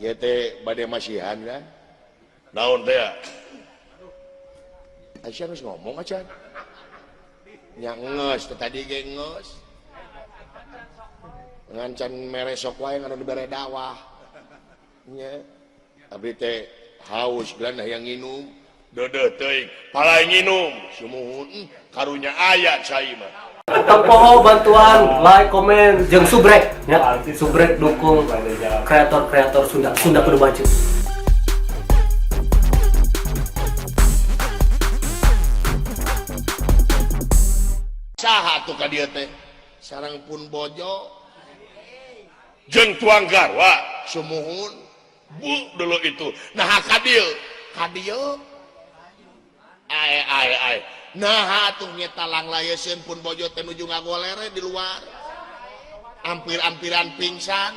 Ieu teh bade masihan kan? Naon teh? Aisyah geus ngomong acan. Nya geus teh tadi ge geus. Ngancan mere sok wae anu dibere dakwah. Nya abdi teh haus geus hayang nginum. Deudeuh teuing, palai nginum. Sumuhun karunya aya cai mah. Tong poho bantuan like, komen, jeung subrek ya. Subrek dukung kreator-kreator Sunda. Sunda kudu maju. Saha atuh ka dieu teh? Sareng pun bojo jeung tuang garwa sumuhun. Bu dulu itu. Nah ka dieu, ka dieu. Ae ae ae. Nah atuh nyeta langlayeseun pun bojo teh nuju ngagolere di luar. Ampir-ampiran pingsan.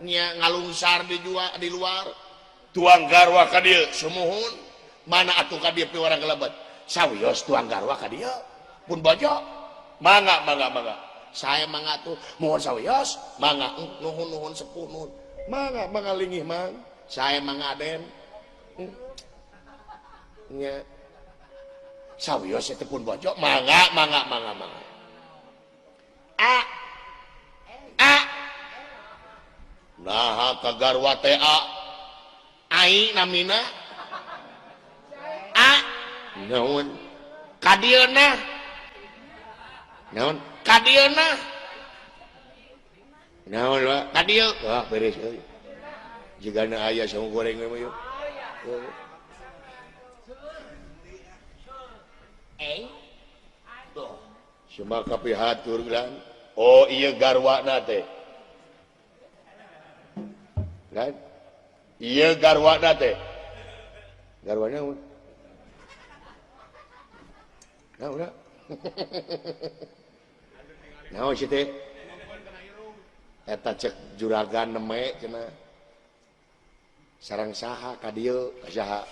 Nya ngalungsar di jua di luar. Tuang garwa ka dieu sumuhun. Mana atuh ka dieu piwarang kalebet? Sawios tuang garwa ka dieu. Pun bojo mangga mangga mangga. Saya mangga tuh mohon sawios mangga nuhun nuhun sepuh nuhun. Mangga mangga lingih mang. Saya mangga aden. Nya sawios eta pun bojo mangga mangga mangga mangga. A a naha ka garwa teh a ai namina a naon ka dieu nah naon ka dieu nah naon wa ka dieu wah beres euy jigana aya sangu goreng we mah yeuh. Cuma kapihatur gelang. Oh iya garwana teh. Kan? Iya garwana teh. Garwana naon? Naon udah? Naon sih teh? Eta cek juragan neme cenah. Sareng saha ka dieu? Ka saha?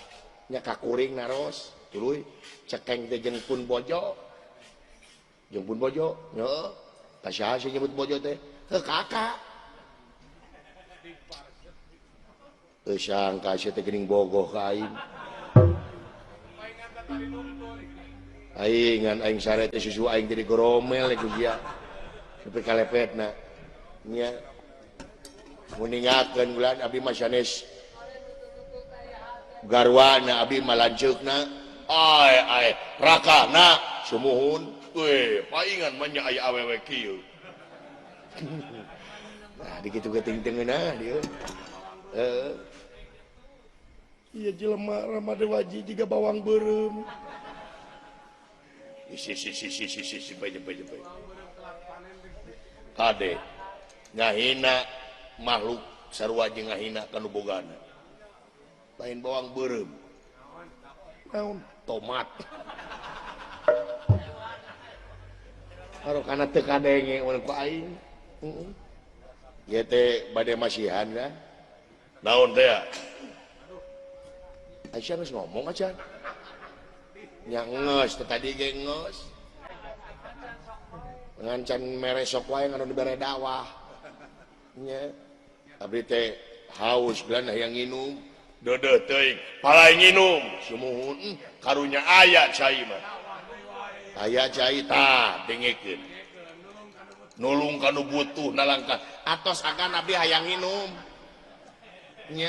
Nya kakuring naros. Tuluy cekeng teh jeung pun bojo. Jeung pun bojo, heeh. Ka saha sih nyebut bojo teh? Heuh kakak. Teu sangka sia teh geuning bogoh ka aing. Aing ngan aing sare teh susu aing jadi goromel ku sia. Nepi ka lepetna. Nya nguningakeun bulan abdi mah sanes garwana abdi mah lanceukna. Ae ae rakana sumuhun. Weh, paingan mah nya aya awewe kieu. Nah, dikitu ge ting tengeunah dieu. Heeh. Ieu jelema ramade waji jiga bawang beureum. Si si si si si si si bae bae bae. Kade ngahina makhluk sarua jeung ngahina ka nu bogana. Lain bawang beureum. Naon tomat. Karena teu kadenge mun ku aing. Heeh. Ieu teh bade masihan kan? Naon teh? Aisyah geus ngomong acan. Nya geus teh tadi ge geus. Ngancan mere sok wae anu dibere dakwah. Nya abdi teh haus geus hayang nginum. Deudeuh teuing, palai nginum. Sumuhun karunya aya cai mah. Aya cai tah dengekeun. Nulung ka nu butuh nalangka atos agan abdi hayang nginum. Nya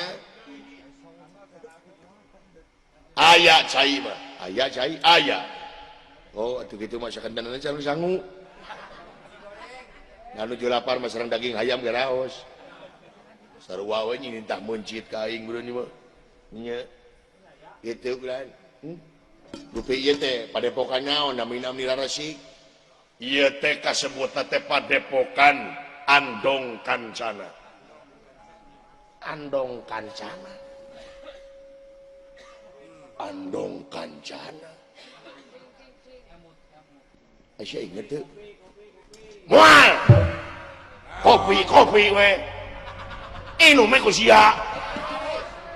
aya cai mah, aya cai aya. Oh atuh kitu mah sakentenan sareng sangu. Anu nuju lapar mah sareng daging hayam ge raos. Sarua we nyintah meuncit ka aing beureun ieu mah. Nya kitu kan. Rupi ieu teh padepokan naon namina resik. Ieu teh kasebutna teh padepokan Andong Kancana. Andong Kancana. Andong Kancana. Aisyah inget teu? Moal. Kopi kopi we. Inum we ku sia.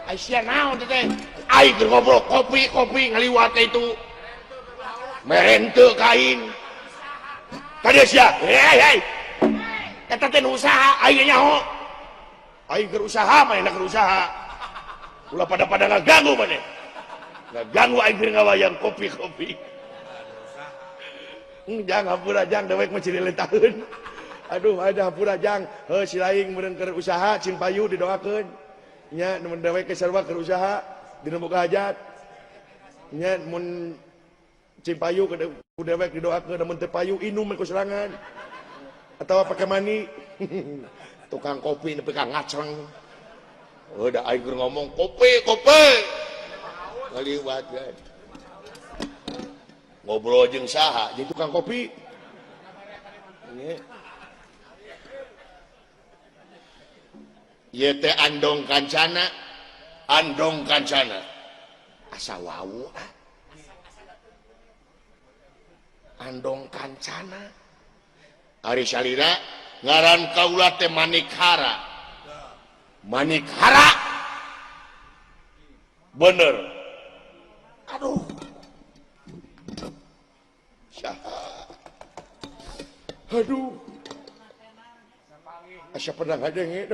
Aisyah naon teh teh? Aing keur ngobrol kopi kopi ngaliwat itu. Meren teu ka aing. Tadi sia, hei hei. Eta teh nu usaha aing nyaho. Aing keur usaha manehna keur usaha. Ulah pada-pada ngaganggu maneh. Ngaganggu aing keur ngawayang kopi-kopi. Jang hampura jang dewek mah ciri letaheun. Aduh ada hampura jang. Heuh si laing meureun keur usaha cing payu didoakeun. Nya mun dewek ke sarua keur usaha dina boga hajat. Nya mun cing payu ku dewek didoakeun mun teu payu inum ku serangan. Atawa pake mani. Tukang kopi nepi ka ngacreng. Heuh da aing keur ngomong kopi kopi. Ngaliwat kan. Ngobrol jeung saha jeung tukang kopi. Ieu teh Andong Kancana, Andong Kancana. Asa wau ah. Andong Kancana. Ari salira ngaran kaula teh Manikhara. Manikhara. Bener. Aduh. Aduh. Asa pernah ngadenge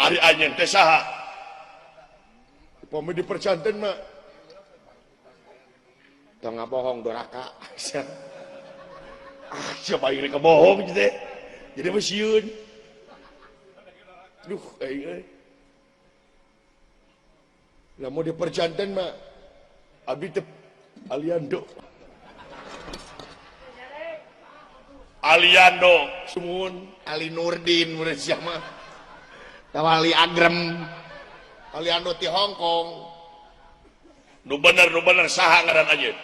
Ari anjeun teh saha? Upami dipercanten mah tong ngabohong doraka. Ah, siapa aing rek bohong teh? Jadi mah sieun. Duh, aing euy. Lamun dipercanten mah abdi teh Aliando. Aliando Sumun Ali Nurdin mun sia mah. Tawa Ali Agrem. Aliando ti Hong Kong. Nu bener saha ngaran anjeun?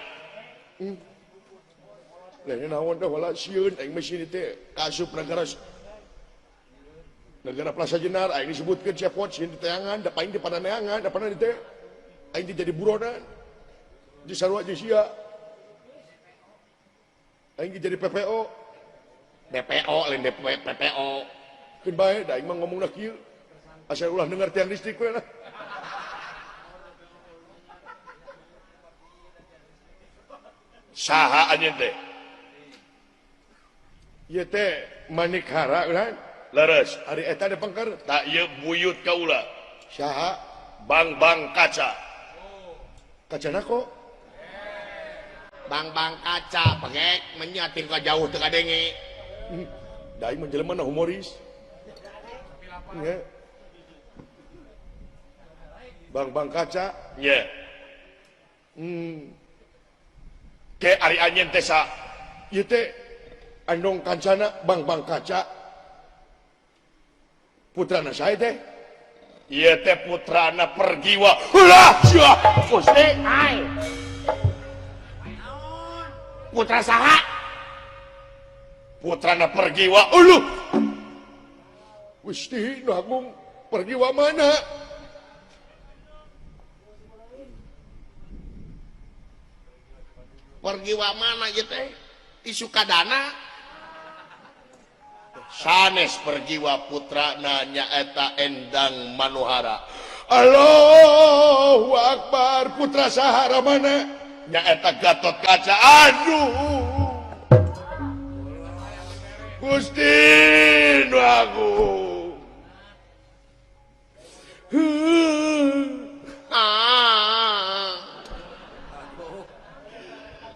Lain naon teh wala sieun aing mah sieun teh kasup negara negara Plaza Jenar aing disebutkeun cepot sieun diteangan da paing di pananeangan da panan teh aing teh jadi buronan. Di sarua jeung sia. Aing jadi PPO. DPO lain PPO. Keun bae da aing mah ngomongna kieu. Asa ulah dengar tiang listrik we lah. Saha anjeun teh? Ieu teh Manikhara kan? Leres, ari eta da pengker. Tak ieu buyut kaula. Saha? Bang-bang kaca. Kacana kok? Bang-bang kaca pengek menyatin ka jauh teu kadenge. Da aing mah jelema na humoris. Nya. Bang-bang kaca. Nya. Ke ari anjeun teh sa? Ieu teh Andong Kancana bang-bang kaca. Putrana saha teh? Ieu teh putrana Pergiwa. Ulah sia Gusti ai. Putra saha? Putrana Pergiwa. Uluh. Gusti nu agung Pergiwa mana? Pergiwa mana ieu teh? Ti Sukadana. Sanes Pergiwa putrana nyaeta Endang Manohara. Allahu Akbar putra saha ramana? Nyaeta Gatot Kaca. Aduh. Gusti nu agung.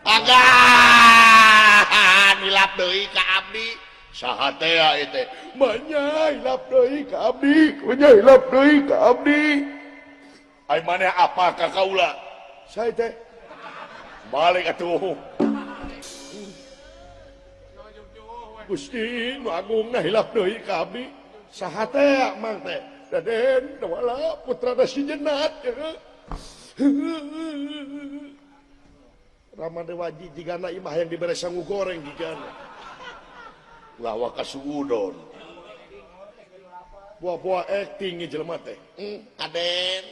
Agan hilap deui ka abdi. Saha teh ieu teh? Manya hilap deui ka abdi, manya hilap deui ka abdi. Ai maneh apa ka kaula? Saha teh? Balik atuh. Gusti nu agungna hilap deui ka abdi. Saha teh mang teh? Raden Dawala putrana si Jenat. Rama Dewaji jigana imah yang dibere sangu goreng jigana. Lawa kasuudon. Buah-buah acting jelema teh. Aden.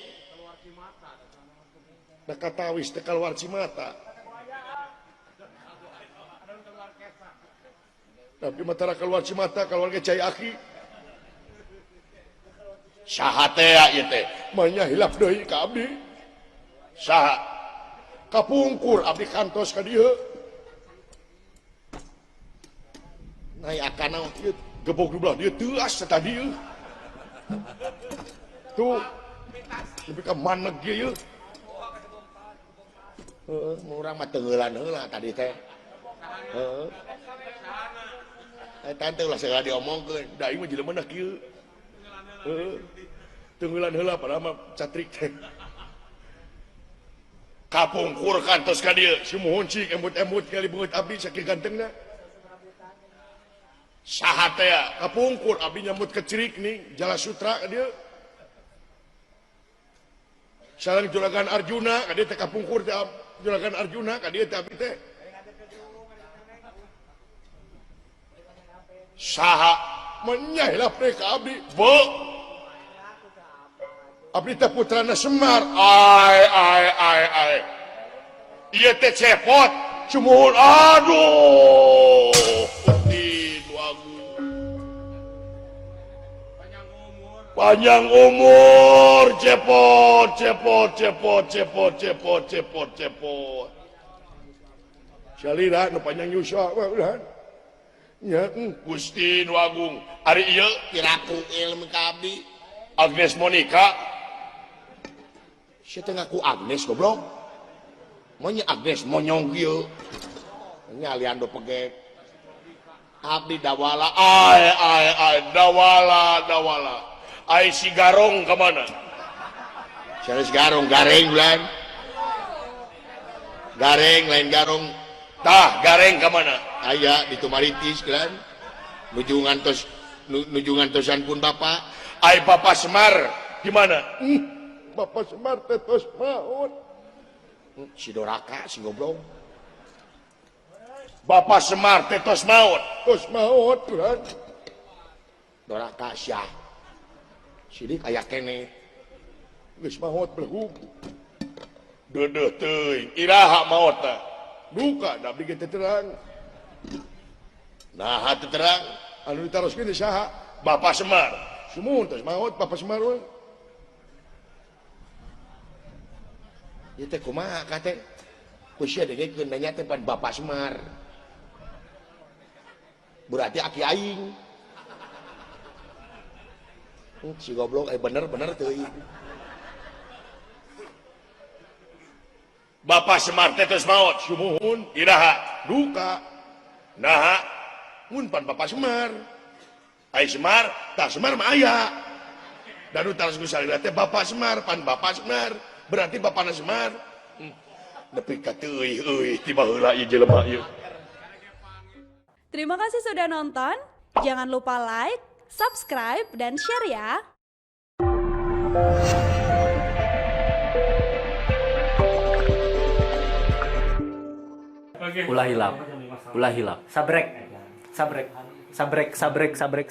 Da katawis teh kaluar cimata. Tapi matara keluar cimata keluar ge cai aki. Saha teh ieu teh? Manya hilap deui ka abdi. Saha? Kapungkur abdi kantos ka dieu. Nay akana ieu Gebog di belah dieu teuas tadi ieu. Tuh. Nepi ka maneg ieu. Heeh, urang mah teuheulan heula tadi teh. Heeh. Eta teh ulah segala diomongkeun, da ieu mah jelema na kieu. Heeh. Teuheulan heula padahal mah catrik teh. Kapungkur kantos ka dieu, sumuhun cik embut-embut kali beungeut abdi sakieu gantengna. Saha teh kapungkur abdi nyambut kecerik nih Jala Sutra ka dieu. Sareng Juragan Arjuna ka dieu teh kapungkur teh Juragan Arjuna ka dieu teh abdi teh. Saha menyahlah mereka abdi. Be. Abdi teh putrana Semar. Ai ai ai ai. Ieu teh cepot sumuhun aduh. Panjang umur cepot cepot cepot cepot cepot cepot cepot. Salira nu panjang yuswa ulah. Nya Gusti nu Agung ari ieu piraku ilmu ka abdi Agnes Monica. Sia teh ngaku Agnes goblok. Monya Agnes monyong kieu. Nya aliando pegek. Abdi dawala ai ai ai dawala dawala. Ai si Garong ka mana? Sanes Garong gareng bulan. Gareng lain Garong. Tah gareng ka mana? Aya di Tumaritis kan. Nuju ngantos nuju ngantosan pun bapak. Ai Bapak Semar di mana? Bapak Semar teh tos maot. Si doraka si goblok. Bapak Semar teh tos maot. Tos maot bulan. Doraka sia. Sidik aya kene. Geus maot belehug. Deudeuh teuing iraha maotna? Duka da abdi ge teu terang. Naha teu terang? Anu ditaroskeun teh saha? Bapak Semar. Sumuhun tos maot Bapak Semar we. Ieu teh kumaha ka teh? Ku sia dengekeun nanya teh pan Bapak Semar. Berarti aki aing. Si goblok bener-bener teuing. Bapak Semar teh tos maot. Sumuhun iraha duka. Naha mun pan Bapak Semar. Ai Semar, tah Semar mah aya. Da nu taros ku salira teh Bapak Semar, pan Bapak Semar. Berarti bapana Semar. Nepi ka teuih euy ti baheula ieu jelema ieu. Terima kasih sudah nonton. Jangan lupa like, subscribe, dan share ya. Ulah hilap. Ulah hilap. Sabrek. Sabrek. Sabrek, sabrek, sabrek, sabrek.